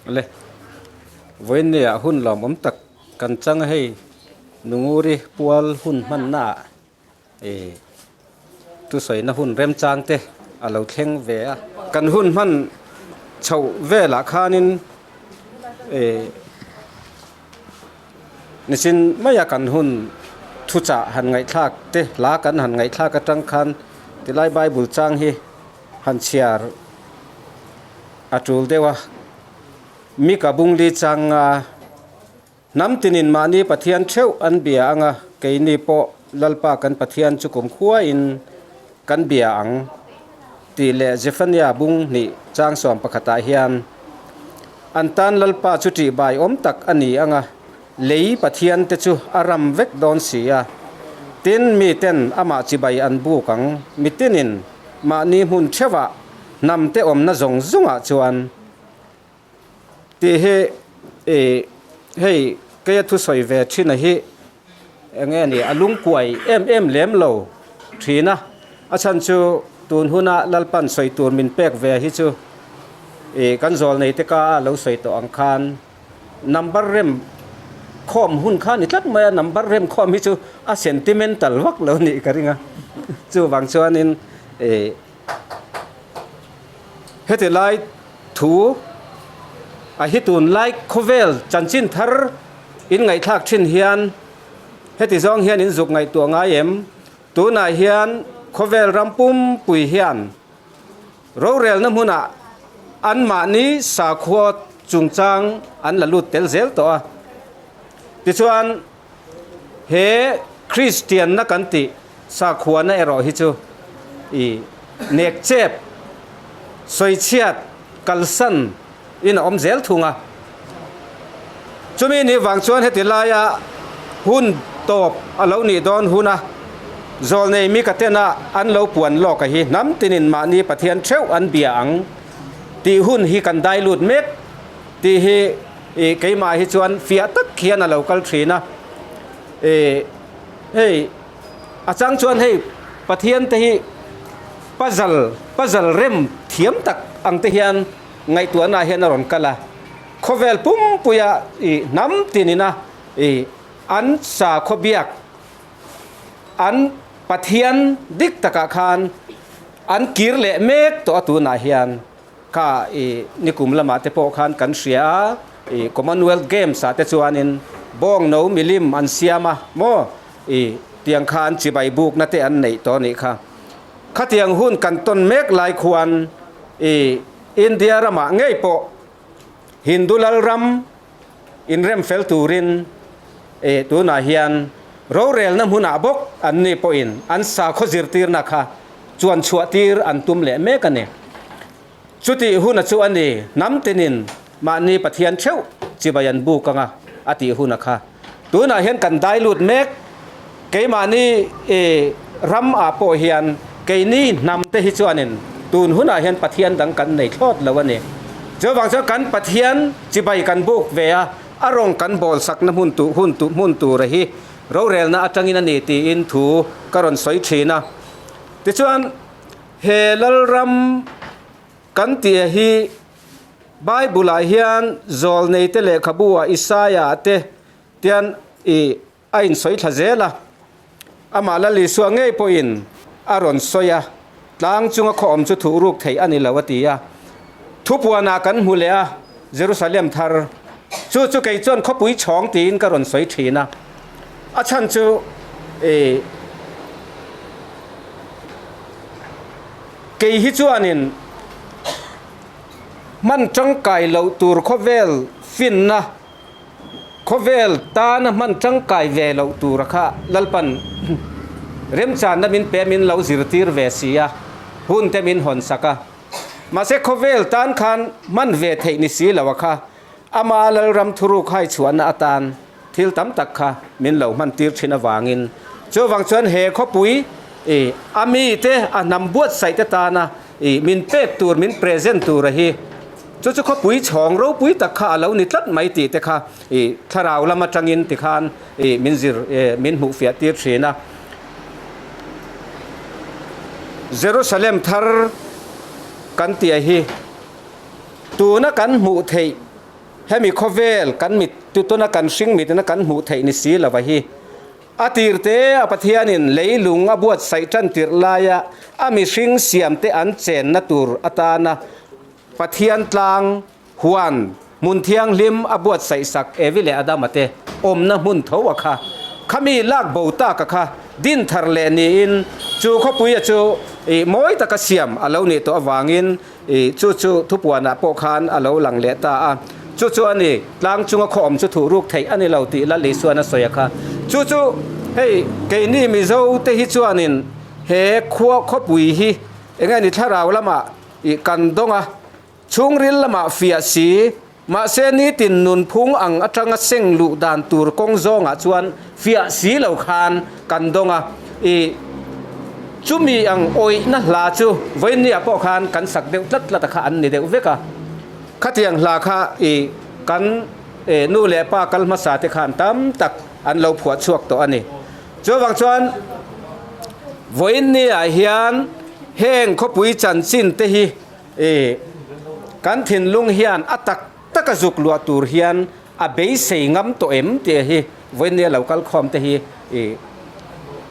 Le vawiin ni ah hun lawmawm tak kan chang a hei Nunguri pual hun hmanna ah ih thusawi na hun remchang te a lo thleng ve a kan hun hman chhoh velah khanin ih Nichin maia kan hun thuchah han ngaihthlak te hla kan han ngaihthlak atang khan tilai Bible chang hi han chhiar a tul deuh a. Mika bungli changa hnam tinin mahni Pathian theuh an bia anga keini pawh Lalpa kan Pathian chu kumkhuain kan bia ang tih leh Zephaniah bung hnih chang sawm pakhatah hian An tan Lalpa chu ṭihbai awm tak a ni ang a, lei Pathiante chu a ram vek dawn si a. Tin, miten amah chibai an buk ang, mitinin mahni hmun ṭheuhah hnamte awmna zawng zawngah chuan tih hi i. hei keia thusawi ve thin a hi eng nge ni a lungkuai em em lem lo thin a, a chhan chu tun huna Lalpan sawi tur min pek ve hi chu ih kan zawl nei te ka a lo sawi tawh ang khan number rem khawm hun kha ni tlat mai a, number rem khawm hi chu a sentimental vak lo nih ka ring a, chuvang chuanin ih Heti lai thu a hi tunlai khawvel chanchin thar in ngaihthlak thin hian heti zawng hian in zuk ngaihtuah ngai em? Tunah hian khawvel ram pumpui hian rorelna hmunah anmahni sakhua chungchang an la lut tel zel tawh a. Tichuan he Kristianna kan tih Sakhuana erawh hi chu i nek chep, sawichhiat, kalsan in a awm zel thung a. Chumi ni vang chuan heti laia hun tawp a lo nih dawn huna zawlnei mi ka tena an lo puan lawk a hi hnam tinin mahni Pathian theuh an bia ang tih hun hi kan dai lut mek tih hi i keimah hi chuan fiah tak hian a lo kal thin a. I hei. A chang chuan hei Pathian te hi puzzle puzzle rem thiam tak ang te hian ngaihtuahna ah hian a rawn kal a, khawvel pumpuia ih hnam tinina ih an sakhaw biak an Pathian dik takah khan an kir leh mek tawh a tunah hian. Kha i nikum lamah te pawh khan kan hria a, i Commonwealth Games ah te chuanin bawng no milim an siam a maw, i tiang khan chibai bukna te an neih tawh a nih kha. Khatiang hun kan tawn mek lai khuan i India ramah ngei pawh Hindu lal ram inrem fel turin i tunah hian rorelna hmunah bawk an ni pawhin an sakhaw zirtirna kha chuan chhuah tir an tum leh mek a ni. Chutih huna chu a ni, hnam tinin mahni Pathian theuh chibai an buk anga a tih huna kha. Tunah hian kan dai lut mek, keimahni i ram ah pawh hian keini hnam te hi chuanin tun hunah hian Pathian dang kan nei thlawt lo a ni. Chuvang chuan kan Pathian chibai kan buk ve a, a rawng kan bawl sakna hmun tu hun tu hmun tura hi rorelna atangin a ni tiin thu ka rawn sawi thin a. Tichuan, he Lalram kan tih hi Bible-ah hian Zawlneite lehkhabu-ah Isaia te tian ih a insawi thla zel a. Amah Lal Isua ngei pawhin a rawn sawi a, tlang chunga khaw awm chu thuh ruk theih a ni lo a ti a. Thupuanah kan hmu leh a, Jerusalem thar chu chu kei chuan khawpui chhawng tiin ka rawn sawi thin a. A chhan chu ih kei hi chuanin hman tangkai loh tur khawvel finna khawvel tana hman tangkai ve loh tura kha Lalpan remchanna min pe min lo zirtir ve si a, hun te min hawn sak a. Mahse khawvel tan khan hman ve theih ni si lo a kha ama Lalram thuruk hai chhuahna atan Thil tam tak kha min lo hman tir thin avangin chuvang chuan he khawpui i a mite a hnam buatsaih te tana i min pek tur min present tur a hi chu chu khawpui chhawng ropui tak kha a lo ni tlat mai tih te kha i thlarau lam atangin tikhan i min zir min hmuh fiah tir thin a. Jerusalem thar kan tih a hi tuna kan hmuh theih Hemi khawvel kan mit tutuna kan hring mitina kan hmuh theih ni si lova hi a tir te a Pathianin leilung a buatsaih tan tirh laia a mihring siamte an chenna tur atana Pathian tlang huan hmun thianghlim a buatsaih sak Evi leh Adama te awmna hmun tho a kha khami lak bo tak a kha din thar leh niin chu khawpuia chu ih mawi taka siam a lo nih tawh avangin Ih, chu chu thupuanah pawh khan a lo lang leh ta a. Chu chu a ni, tlang chunga khaw awm chu thuh ruk theih a ni lo tih Lal Isuan a sawi a kha. Chu chu hei keini Mizo te hi chuanin he khua khawpui hi eng nge ni thlarau lamah ih kan dawng a, chhungril lamah fiah si, mahse nitin nunphung ang atanga seng luh dan tur kawng zawngah chuan fiah si lo khan kan dawng a, ih chumi ang awihna hla chu vawinia pawh khan kan sak deuh tlat tlat a kha an ni deuh vek a, khatiang hla kha ih kan nu leh pa kal hmasa te khan tam tak an lo phuah chhuak tawh a ni. Chuvang chuan vawiin niah hian heng khawpui chanchin te hi kan thinlung hian a tak taka zuk luah tur hian a beisei ngam tawh em tih hi vawiin nia lo kal khawm te hi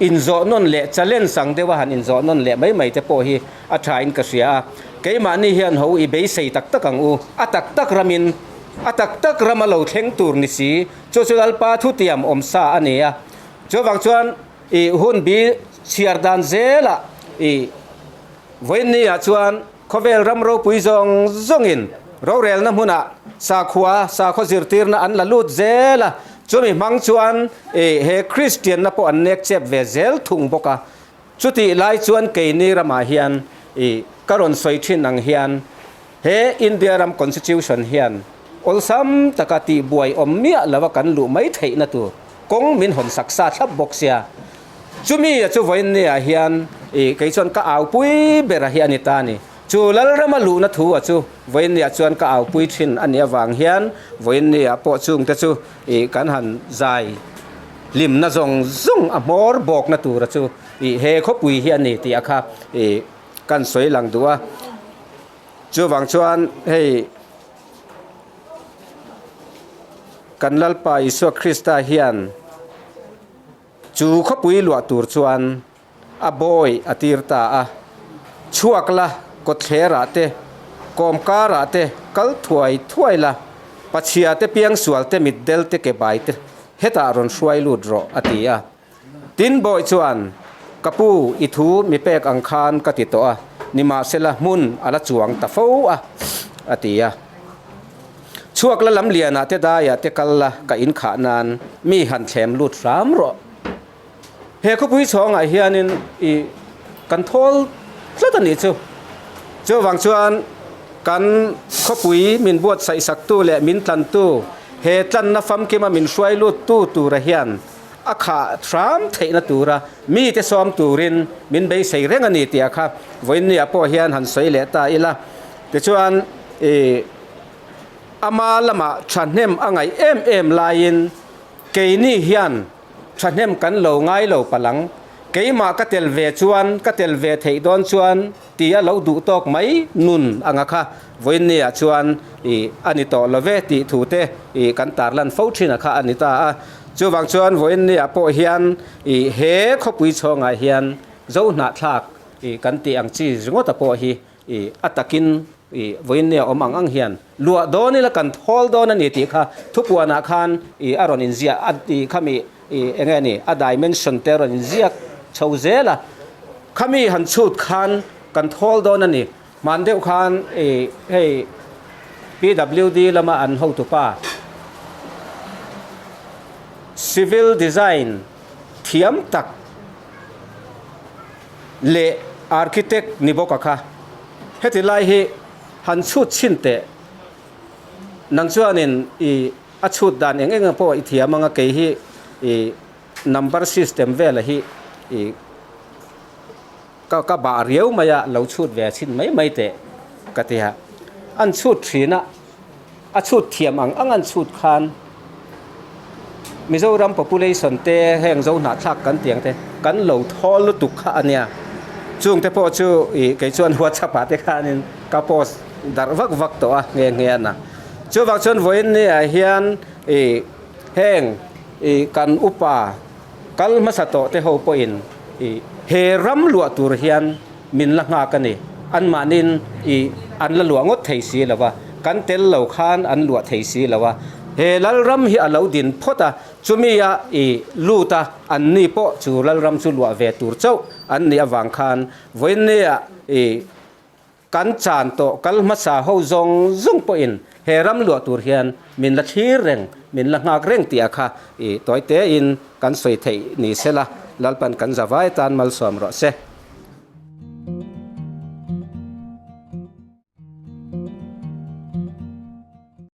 inzawh nawn leh challenge ang deuha han inzawh nawn leh mai mai te pawh hi a tha in ka hria a. Keimahni hian ho i beisei tak tak ang u, a tak tak ramin a tak tak rama lo thleng tur ni si, chu chu Lalpa thutiam awm sa a ni a. Chuvang chuan i hun bi chhiar dan zelah i vawiin niah chuan Khawvel ram ropui zawng zawngin rorelna hmunah sakhua, sakhaw zirtirna an la lut zel a, chumi hmang chuan he Kristianna pawh an nek chep ve zel thung bawk a. Chutih lai chuan keini ramah hian ka rawn sawi thin ang hian he India ram Constitution hian awlsam taka tihbuai awm miah lova kan luh mai theihna tur kawng min hawn sak sa thlap bawk sia. Chumi a chu vawiin niah hian i kei chuan ka aupui ber a hi a ni ta a ni. Chu Lalrama luhna thu a chu vawiin niah chuan ka aupui thin a nih avang hian vawiin niah pawh chungte chu i kan han zai hlimna zawng zawng a hmawr bawkna tur a chu i he khawpui hi a ni tih a kha i kan sawi lang duh a. Chuvang chuan hei kan Lalpa Isua Krista hian Chu khawpui luah tur chuan a bawi a tir ta a, chhuak la, kawtthlerah te, kawmkarah te kal thuai thuai la, pachhia te piangsual te mitdel te ke bai te hetah rawn hruai lut rawh a ti a. Tin bawi chuan, Ka pu, i thu mi pek ang khan ka ti tawh a, nimahsela hmun a la chuang ta fo a, a ti a. Chhuak la lam lianah te daiah te kal la ka inkhah nan mi han thlem lut hram rawh. He khawpui chhawngah hianin i kan thawl tlat a nih chu. Chuvang chuan kan khawpui min buatsaih saktu leh min tlantu he tlanna famkima min hruai luttu tura hian a khah hram theihna tura mite sawm turin min beisei reng a ni tih a kha vawiinniah pawh hian han sawi leh ta ila. Tichuan i ama lamah thahnem a ngaih em em laiin keini hian thahnem kan lo ngai lo palang, keimah ka tel ve chuan ka tel ve theih dawn chuan tia lo duh tawk mai nun anga kha vawiinniah chuan i a ni tawh lo ve tih thu te i kan tarlan fo thin a kha a ni ta a. Chuvang chuan vawiinniah pawh hian i he khawpui chhawngah hian Zohnahthlak i kan tih ang chi ringawta pawh hi I a takin i vawiinnia awm ang ang hian luah dawn ila kan thawl dawn a ni tih kha thupuanah khan i a rawn inziah a i khami i eng nge ni a dimension te a rawn inziak chho zel a, khami han chhut khan kan thawl dawn a ni. Hman deuh khan i hei PWD lama an hotupa civil design thiam tak leh architect ni bawk a kha. Heti lai hi han chhut chhin teh. Nang chuanin i a chhut dan eng eng pawh i thiam anga kei hi i number system vela hi i ka ka bah riau mai a lo chhut ve chhin mai mai teh ka ti a. An chhut thin a, a chhut thiam ang ang an chhut khan Mizoram population te heng zo hnahthlak kan tih ang te kan lo thawl lutuk kha a nia. Chung te pawh chu ih kei chuan WhatsApp ah te khanin ka post darh vak vak tawh a nghe nghe a na. Chuvang chuan vawiin ni ah hian ih heng ih kan upa kal hmasa tawh te ho pawhin ih he ram luah tur hian min la nghak a ni. Anmahniin ih an la luah ngawt thei si lo a, kan tel lo khan an luah thei si lo a. He Lalram hi a lo din phawt a, chumi a ih lut a, anni pawh chu Lalram chu luah ve tur chauh an nih avang khan vawiinnia ih kan chan tawh kal hmasa ho zawng zawng pawhin he ram luah tur hian min la thlir reng, min la nghak reng tih a kha ih tawi tein kan sawi theih ni sela, Lalpan kan zavai tan malsawm rawh se.